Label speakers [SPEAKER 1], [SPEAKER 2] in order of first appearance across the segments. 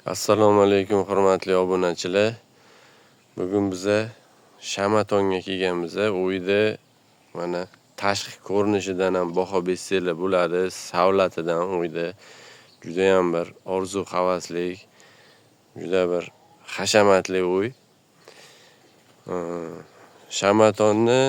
[SPEAKER 1] Assalomu alaykum hurmatli obunachilar. Bugun biza Shamatonga kelganmiz. Uyda mana tashqi ko'rinishidan ham baho bersanglar bo'ladi, savlatidan uyda juda ham bir orzu havaslik, juda bir hashamatli uy. Shamatonni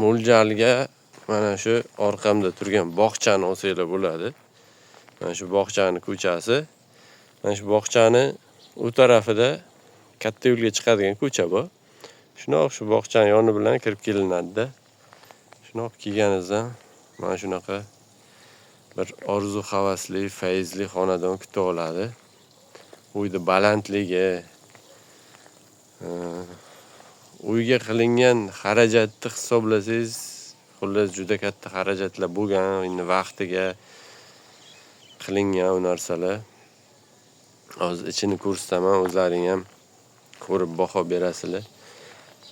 [SPEAKER 1] mo'ljalga mana shu orqamda turgan bog'chani olsanglar bo'ladi. Mana shu bog'chani ko'chasi. Mana shu bog'chani u tarafida katta yo'lga chiqadigan ko'cha bor. Shundoq shu bog'chani yoni bilan kirib kelinadi-da. Shundoq kelganingizdan mana shunaqa bir orzu havasli, fayzli xonadon kutib oladi. Uyni balandligi, uyga qilingan xarajatni hisoblasangiz, xullas juda katta xarajatlar bo'lgan, endi vaqtiga qilingan u narsalar. Hozir ichini ko'rsataman, o'zlaring ham ko'rib baho berasizlar.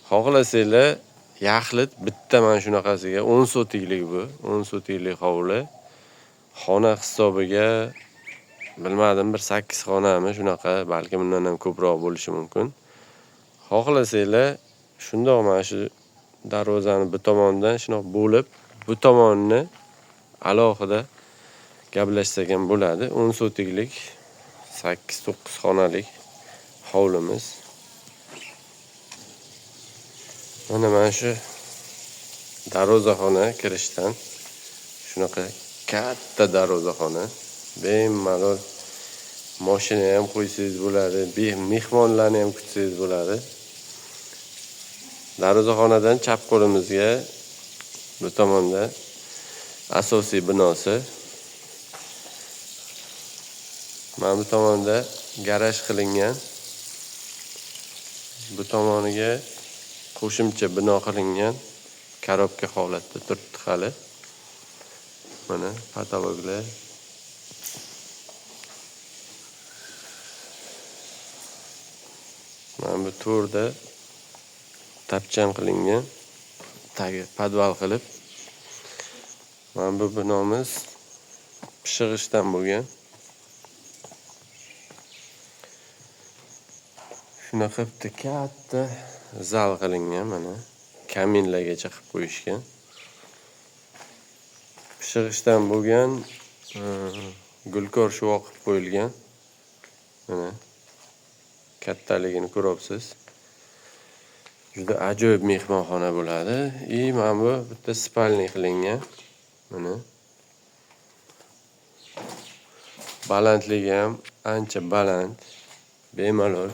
[SPEAKER 1] Xohlasanglar yaxlit bitta mana shunaqasiga 10 sotiklik bu, 10 sotiklik hovli. Xona hisobiga bilmadim, bir 8 xonami shunaqa, balki bundan ham ko'proq bo'lishi mumkin. Xohlasanglar shundoq mana shu darvozani bu tomonidan shundoq bo'lib, bu tomonni alohida gaplashsak ham bo'ladi. 10 sotiklik 8-9 xonalik hovlimiz. Mana shu darvozaxona kirishdan shunaqa katta darvozaxona. Bemalol mashina ham qo'ysangiz bo'ladi, mehmonlarni ham kutsangiz bo'ladi. Darvozaxonadan chap qo'limizga bu tomonda asosiy binosi. Mana bu tomonda garaj qilingan. Bu tomoniga qo'shimcha bino qilingan. Korobka holatda turibdi hali. Mana patologlar. Mana bu to'rda tapchan qilingan, tagi podval qilib. Mana bu binomiz pishig'ishdan bo'lgan. Shunaqa bitta katta zal qilingan, mana kaminlargacha qilib qo'yishgan. Pishig'ishdan bo'lgan, gulkor shuvoq qilib qo'yilgan. Mana kattaligini ko'ryapsiz. Juda ajoyib mehmonxona bo'ladi. I mana bu bitta spalni qilingan. Mana balandligi ham ancha baland. Bemalol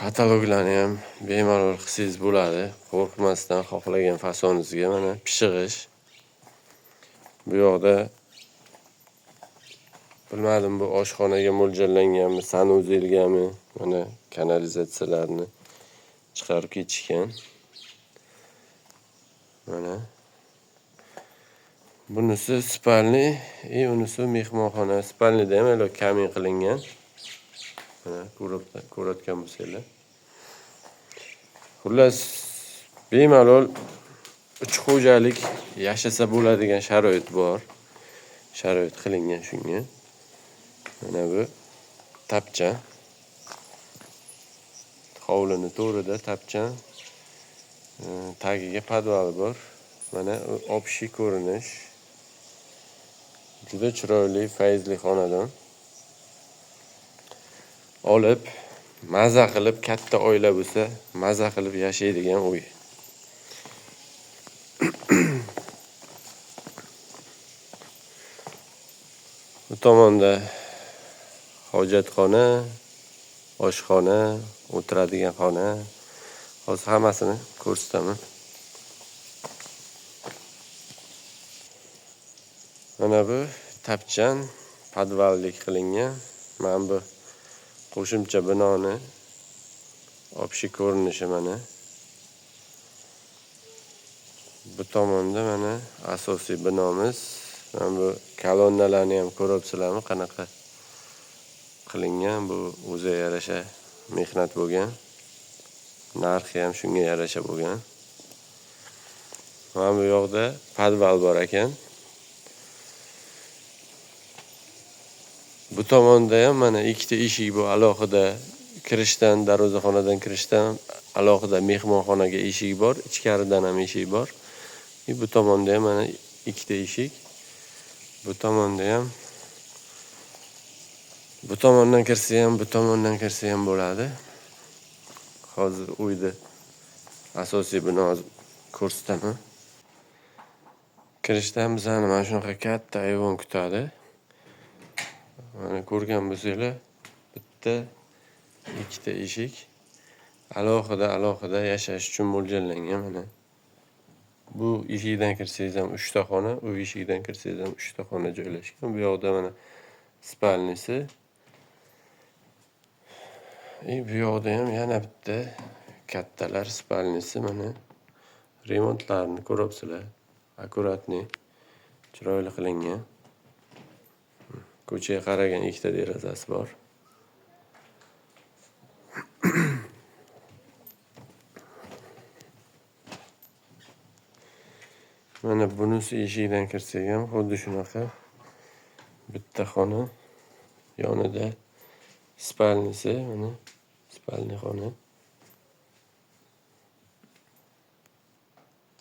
[SPEAKER 1] patologlarni ham bemalol qilsangiz bo'ladi. Qo'rqmasdan xohlagan fasoningizga mana pishig'ish. Bu yoqda bilmadim, bu oshxonaga mo'ljallanganmi, sanuzelgami, mana kanalizatsiyalarni chiqarib ketishgan. Mana bunisi spalni, unisi mehmonxona. Spalnida ham alo kamin qilingan. Mana ko'rayotgan bo'lsanglar. Xullas, bemalol 3 xo'jalik yashasa bo'ladigan sharoit bor. Sharoit qilingan shunga. Mana bu tapcha. Hovlini to'rida tapcha, tagiga podvali bor. Mana общий ko'rinish. Juda chiroyli, fayzli xonadon. Olib, maza qilib, katta oila bo'lsa, maza qilib yashaydigan uy. Bu tomonda hojatxona, oshxona, o'tiradigan xona. Hozir hammasini ko'rsataman. Mana bu tapchan podvallik qilingan. Mana bu qo'shimcha binoni общий ko'rinishi mana. Bu tomonda mana asosiy binomiz. Mana bu kolonnalarni ham ko'ryapsizlarmi, qanaqa qilingan. Bu o'ziga yarasha mehnat bo'lgan. Narxi ham shunga yarasha bo'lgan. Mana bu yoqda podval bor ekan. Bu tomonda ham mana ikkita eshik bu alohida kirishdan, darvozaxonadan kirishdan alohida mehmonxonaga eshik bor, ichkaridan ham eshik bor. Bu tomonda ham mana ikkita eshik. Bu tomonda ham, bu tomondan kirsa ham, bu tomondan kirsa ham bo'ladi. Hozir uyni asosiy buni hozir ko'rsataman. Kirishdan bizani mana shunaqa katta ayvon kutadi. Mana ko'rgan bo'lsanglar, bitta, ikkita eshik alohida alohida yashash uchun mo'ljallangan mana. Bu eshikdan kirsangiz ham 3 ta xona, u eshikdan kirsangiz ham 3 ta xona joylashgan. Bu yoqda mana spalnisi. Bu yoqda ham yana bitta kattalar spalnisi mana. Remontlarini ko'ryapsizlar. Akkuratniy, chiroyli qilingan. Ko'chaga qaragan ikkita derazasi bor. Mana bunisi eshikdan kirsak ham xuddi shunaqa bitta xona, yonida spalnisi, mana spalni xona.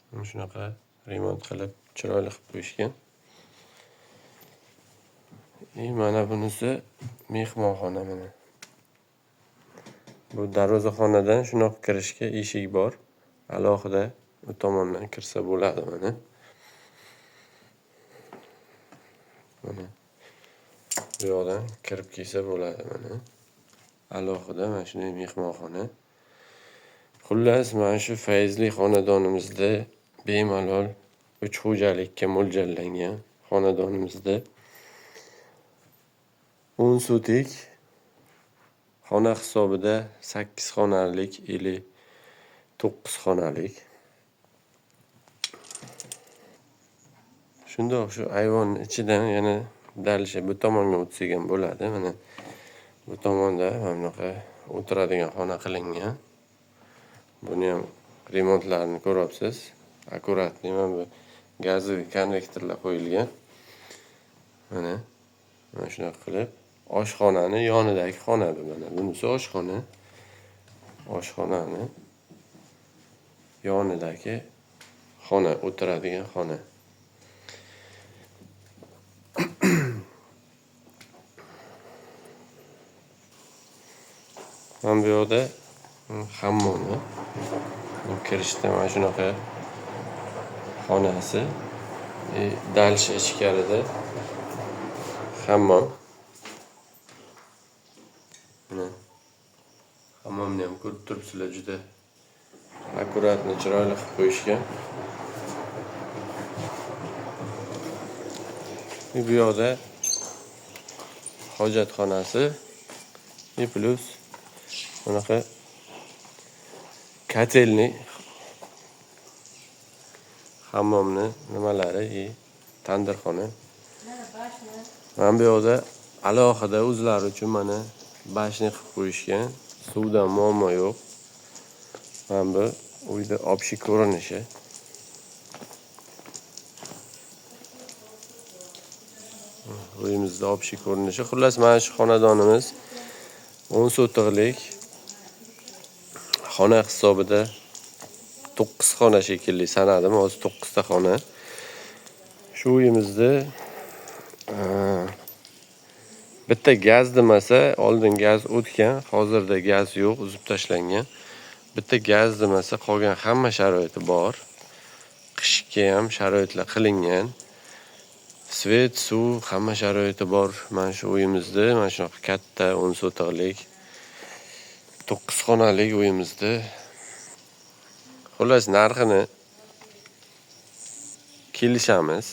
[SPEAKER 1] Mana shunaqa remont qilib chiroyli qilib qo'yishgan. Mana bunisi mehmonxona mana. Bu darvozaxonadan shunaqa kirishga eshik bor. Alohida u tomondan kirsa bo'ladi mana. Mana bu yoqdan kirib kelsa bo'ladi mana. Alohida mana shunday mehmonxona. Xullas, mana shu fayzli xonadonimizda bemalol 3 xo'jalikka mo'ljallangan xonadonimizda 10 sotik xona hisobida 8 xonalik ili 9 xonalik. Shundoq shu ayvonning ichidan yana dalisha bu tomonga o'tsak ham bo'ladi. Mana bu tomonda mana bunaqa o'tiradigan xona qilingan. Buni ham remontlarini ko'ryapsiz. Akkuratniy mana bu gazoviy konvektorlar qo'yilgan. Mana shunaqa qilib oshxonani yonidagi xona bu mana. Bunisi oshxona. Oshxonani yonidagi xona, o'tiradigan xona. Mana bu yoqda hammomi. Kirishda mana shunaqa xonasi. Dальше ichkarida hammom. Mana hammomni ham ko'rib turibsizlar, juda akkuratni chiroyli qilib qo'yishgan. Bu yoqda hojatxonasi, plus bunaqa kotelni hammomni nimalari, tandirxona. Mana bu yoqda alohida o'zlari uchun mana bashni qilib qo'yishgan. Suvdan muammo yo'q. Mana bu uyda obshi ko'rinishi. Uyimizda obshi ko'rinishi. Xullas, mana shu xonadonimiz 10 sotiqlik xona hisobida 9 xona shekilli sanadim. Hozir 9 ta xona. Shu uyimizda bitta gaz demasa, oldin gaz o'tgan, hozirda gaz yo'q, uzib tashlangan. Bitta gaz demasa, qolgan hamma sharoiti bor. Qishga ham sharoitlar qilingan. Svet, suv, hamma sharoiti bor. Mana shu uyimizda, mana shunaqa katta 10 sotiqlik 9 xonalik uyimizda. Xullas, narxini kelishamiz.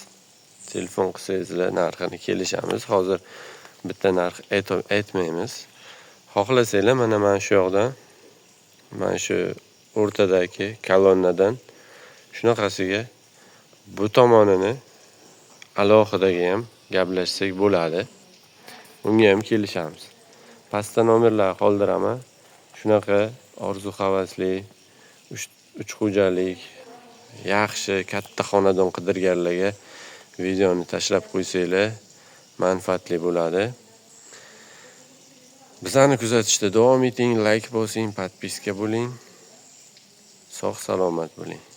[SPEAKER 1] Telefon qilsangizlar narxini kelishamiz. Hozir bitta narx aytmaymiz. Xohlasanglar mana shu yoqdan, mana shu o'rtadagi kolonnadan shunaqasiga bu tomonini alohidaga ham gaplashsak bo'ladi. Unga ham kelishamiz. Pastda nomerlar qoldiraman. Shunaqa orzu havasli uch xo'jalik yaxshi katta xonadon qidirganlarga videoni tashlab qo'ysanglar manfaatli bo'ladi. Bizani kuzatishda davom eting, layk bosing, подписка bo'ling. Sog' salomat bo'ling.